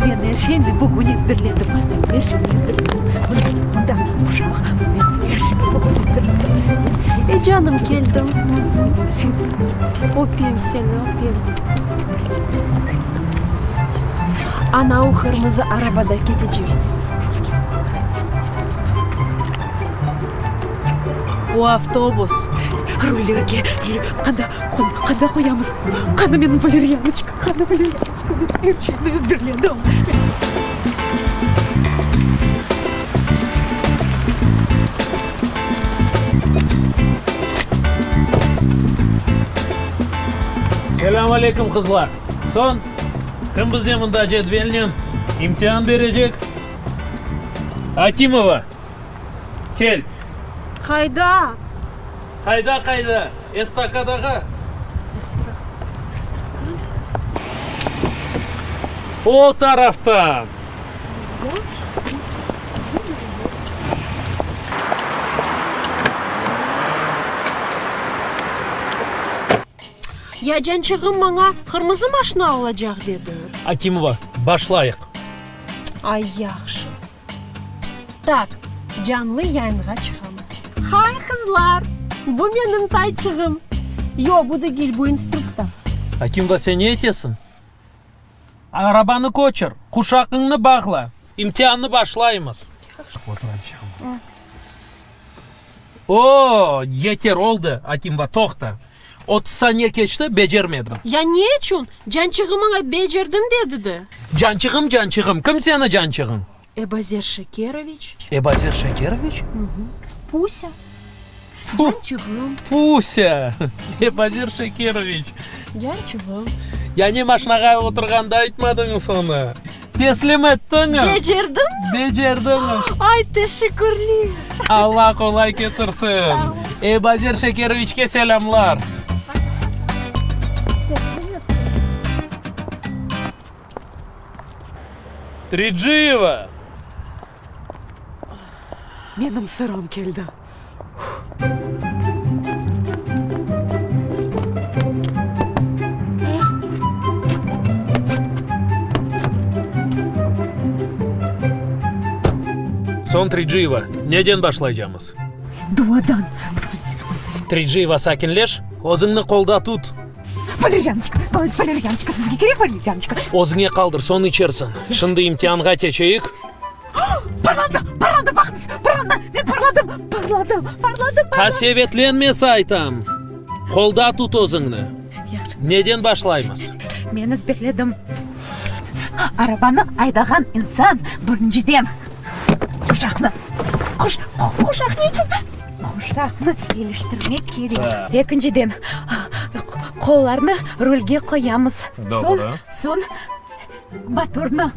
Men er şeyni bugün ezberledim. Men er şeyni ezberledim. Mında, mında quşaq. Men er şeyni bugün ezberledim. E, canım, keldim. Öpem seni, öpem. Ana o qırmızı arabada ketecekmiz. Bu avtobus. Rullerge, qanda, qanda qoyamız? Qana menim valeryanıçka, qana valeryanıçka, men er şeyni ezberledim. Selâm aleyküm, qızlar! Soñ, kim bizden mında cedvelnen imtian berecek? Akimova, kel! Qayda? Qayda, qayda? Estakadağa. O taraftan. Ya cançığım maña qırmızı maşna olacaq dedi. Akimova, başlayıq. Ay, yahşı. Tak, canlı yayınğa çıqamız. Hay, qızlar! Bu menim tayçığım. Yo, bu degil, bu instruktor. Akimova, sen ne etesiñ? Arabanı köçür, quşaqıñnı bağla, imtiannı başlaymız. O, yeter, oldı, Akimova, toqta. 30 saniye keçti, becermediñ. Ya ne içün? Cançığım maña becerdim dedi de. Cançığım, cançığım, kim seni cançığıñ? Ebazer Şekeroviç. Ebazer Şekeroviç? Pusa. Cançığım. Pusa. Ebazer Şekeroviç. Cançığım. Ya ne maşnağa oturğanda aytmadıñız onı? Teslim ettiñiz. Becerdimmi? Becerdiñiz. Ay, teşekkürler. Alla qolay ketirsin. Sağ ol. Ebazer Şekeroviçke selâmlar. Trijiyeva! Menim sıram keldi. Soñ, Trijiyeva, neden başlaycamız? Duadan. Trijiyeva, sakinleş, özüñni qolda tut. Valeryançka, Valeryançka, sizge kerek Valeryançka. Özüñe qaldır, soñ içersiñ. Şimdi imtianğa keçeyik. Parladı, parladı, baqıñız, parladı, men parladım, parladım, parladım, parladım. Qasevetlenme saytam. Qolda tut özüñni. Yahşı. Neden başlaymız? Men ezberledim. Arabanı aydağan insan birinciden quşaqnı, quş, quşaq ne içün? Quşaqnı iliştirmek kerek. Ekinciden, qollarnı rulge qoyamız. Doğru. Soñ, soñ motornı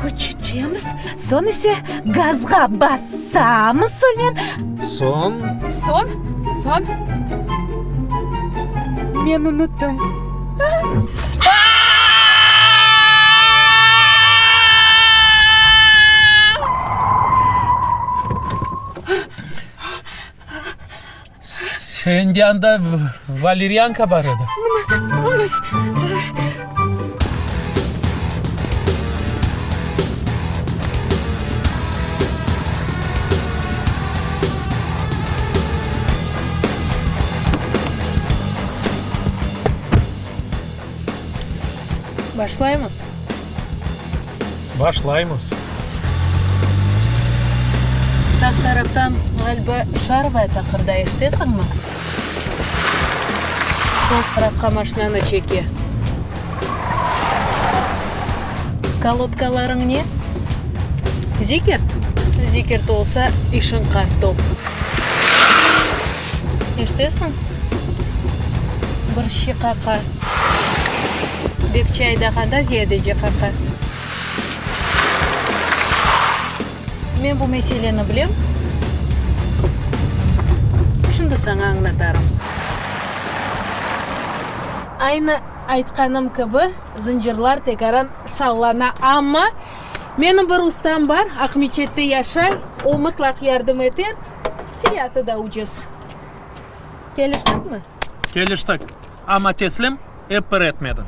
köçüremiz. Soñ ise gazğa basamız, soñen. Soñ? Soñ, soñ men unuttım. Sende anda valeryanka bar edi. Başlaymız? Başlaymız. Sağ taraftan, ğaliba, şarovaya taqırda, eşitesiñmi? Sol tarafqa maşinanı çeke. Kolodkalarıñ ne? Zikert? Zikert olsa, işiñ qartop. Eşitesiñ? Bir şi qaqa. Bekçi aydağanda ziyadece qaqa. Men bu meseleni bilem. Şimdi saña añlatarım. Aynı aytqanım kibi, zıncırlar tekaran sallana, amma menim bir ustam bar, Aqmeçette yaşay, o mıtlaq yardım eter, fiyatı da ucuz. Keliştikmi? Keliştik, amma teslim ep bir etmediñ.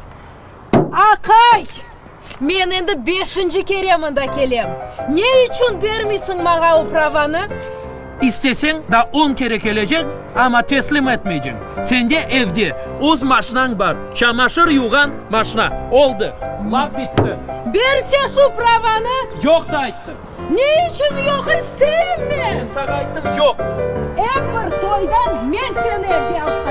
A! Aqay! Men endi beşinci kere mında kelem. Ne içün bermeysiñ maña o pravanı? İsteseñ, daa on kere keleceñ, amma teslim etmeycem. Sende evde öz maşinañ bar, çamaşır yuvğan maşina. Oldı, laf bitti. Berse şu pravanı! Yoqsa ayttım. Ne içün yoq, isteyim men! Men saña ayttım, yoq! Ep bir toydan men seni evge alıp qaytacam.